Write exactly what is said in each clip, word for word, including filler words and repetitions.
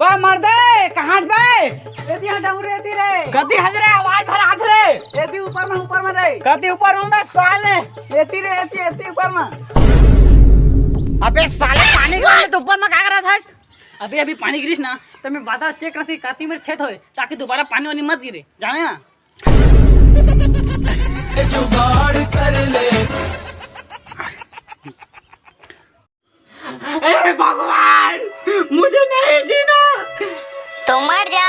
बे मर्दे, कहाँ बे? एती हाँ डमरू एती रे। कती हज रे, आवाज भर आत रे। एती ऊपर में, ऊपर में रे। कती ऊपर में बे साले? एती रे, एती, एती ऊपर में। अबे साले, पानी गिरे तो ऊपर में का करत हस? अभी अभी पानी गिरिस ना, तो मैं बादल चेक करती काती मेरे छेद होए, ताकि दोबारा पानी वानी मत गिरे, जाने ना। जुगाड़ कर ले। ए भगवान, मुझे नहीं जीना। तो मर जा।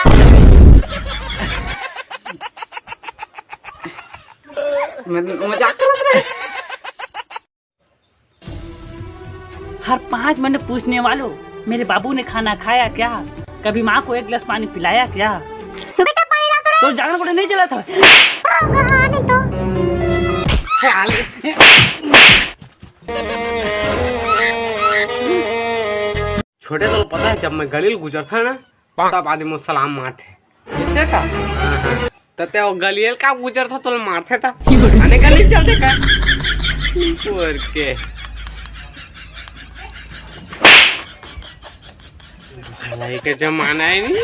मैं मजाक कर रहा था। हर पाँच मिनट पूछने वालों, मेरे बाबू ने खाना खाया क्या? कभी माँ को एक गिलास पानी पिलाया क्या? बेटा, पानी ला तो रे। तो जागरण कोटे नहीं चला था। हाँ, कहानी तो। साले। छोटे तो पता है, जब मैं गली ले गुजरता है ना, सब आदमी मोर सलाम मारथे। ऐसे का? हाँ, हाँ। त ते वो गलियल का गुजरता तो मारथे था। अने गली चलते का? और के? भाई के जमाना है नहीं।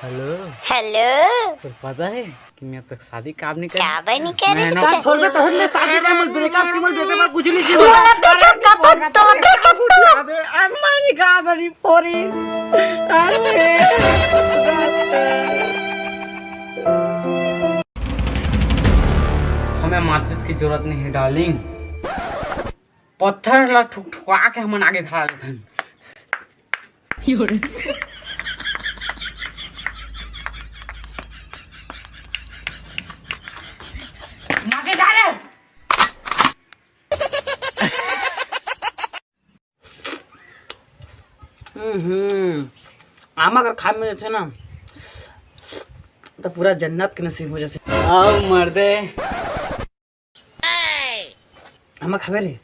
हेलो। हेलो। तो पता है कि मैं अब तक शादी काबर नहीं करी? काबर नहीं करी? मैं ना चल, छोड़ बे, तोहर ले शादी नहीं, मोर ब्रेकअप की, मोर ब्रेकअप कुछ नहीं की। अरे, कब तो ब्रेकअप? अरे, मारी गादरी फोरी। अरे। हमें माचिस की जरूरत नहीं है, डार्लिंग। पत्थर ला ठुक ठुका के हमन आगे धरा लेथन। माचिस आ रे। हम्म, आमा अगर खाए में जथे ना, तो पूरा जन्नत के नसीब हो जाथे। आओ मर्दे। आमा खाबे रे?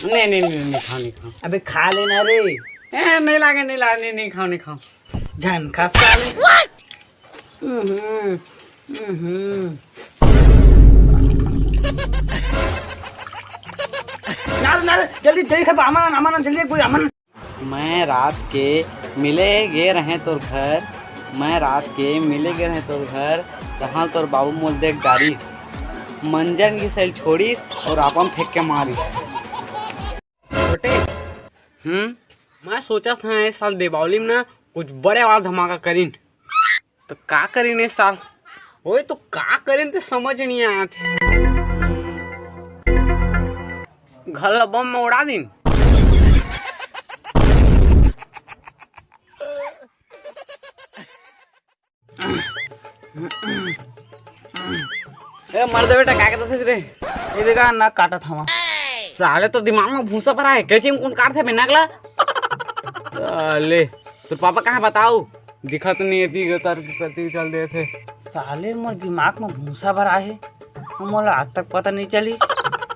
नहीं, नहीं, नहीं, नहीं खाओ, नहीं खाओ। अबे खा लेना रे। ए, नहीं लागे, नहीं लागे, नहीं, नहीं खाओ, नहीं खाओ। जान खा साले। हम्म, हम्म। ना रे, ना रे, जल्दी, जल्दी खा, आमा, आमा, जल्दी, कोई आमा। मैं रात के मिले गे रहें तोर घर, मैं रात के मिले गे रहें तोर घर, तहाँ तोर बाबू मोला देख डारिस, मंजन की सैल छोड़िस और आपन फेंक के मारिस। छोटे, हम्म? मैं सोचा था इस साल दीपावली में ना कुछ बड़े वाला धमाका करिन। तो का करिन ए साल? ओए, तो का करिन ते समझ नहीं आत हे। घर ला बम में उड़ा दिन। ए मर्द बेटा, का करत हस रे? ए देखा ना काटत हवा। साले तो दिमाग में भूसा भरा है, कैसे में कौन काटथे बे नकला? साले, तो पापा कहाँ बताओ? दिखत नहीं है, तीर तार के प्रति चल देथे। साले मोर दिमाग में भूसा भरा है, मोला आज तक पता नहीं चली।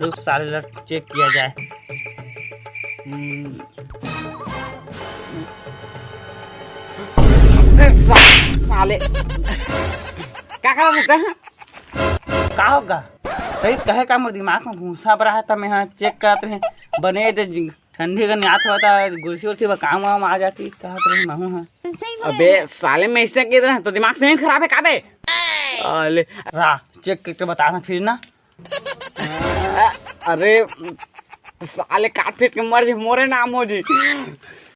रुक साले ला चेक किया जाए। हम्म। ए सा-, साले। का करत हस? का होगा? सही कहे का मोर दिमाग में भूसा भरा है, त मैं हाँ चेक करत रहे। बने दे जिंग-, ठंडी का न्यात होता, गुरसी उरसी बा काम वाम आ जाती, कहत रहे महू हाँ। सही में। अबे साले, मैं इससे कह रहा तो दिमाग से ही खराब है का बे? अले रा, चेक करके बता ना फिर ना। अरे साले, काट पीट के मर जी, मोरे नाम हो जी।